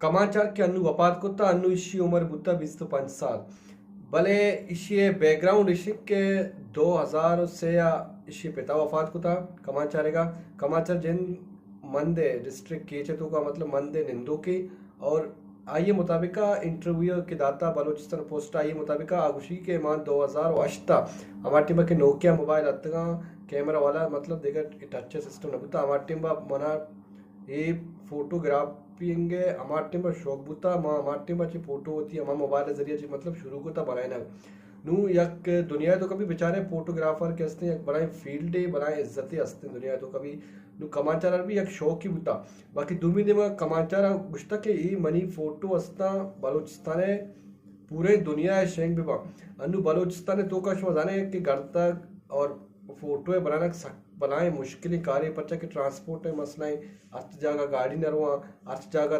کمانچار کہ انو وفات کتا، انو اشی عمر بوتا بیست و پنچ سال، بلے اشی بیک گراؤنڈ اشی کہ دو ہزار و سے ءَ اشی پتا وفات کتا کمانچارے گا۔ کمانچار جند مندے ڈسٹرکٹ کیچ ءِ توکا، مطلب مندے نندوکے، اور آئی مطابق انٹرویو کہ داتا بلوچستان پوسٹ، آئی مطابق آ گوشی کہ مان دو ہزار و ہشت ءَ ہما ٹیم کہ نوکیا موبائل اتگاں، کیمرہ والا، مطلب دیگر ٹچ سسٹم نہ بوتا، ہما ٹیم منا اے فوٹوگرافی انگ ءِ ہما ٹیم ءَ شوق بوتا، ما ہما ٹیم ءَ چہ فوٹو وتی ہما موبائل ءِ ذریعہ چہ مطلب شروع کتا بنائینگ۔ نوں یک دنیا ءِ توکا بھی بچارے فوٹوگرافر کہ ہستیں یک بلائیں فیلڈے، بلائیں عزتے ہستیں دنیا ءِ توکا بھی۔ نوں کمانچار ءَ بھی یک شوقی بوتا۔ باقی دومی دیما کمانچار ءَ گوشتا کہ اے منی فوٹو ہستاں بلوچستان ءِ پورے دنیا ءَ شنگ بہ باں۔ انوں بلوچستان ءِ توکا شما زانے کہ گڑتگ اور فوٹو ءِ بنانگ سک بلائیں مشکلیں کارے، پرچا کہ ٹرانسپورٹ ءِ مسئلہ ایں، ہرچ جاگہ گاڑی نہ رواں، ہرچ جاگہ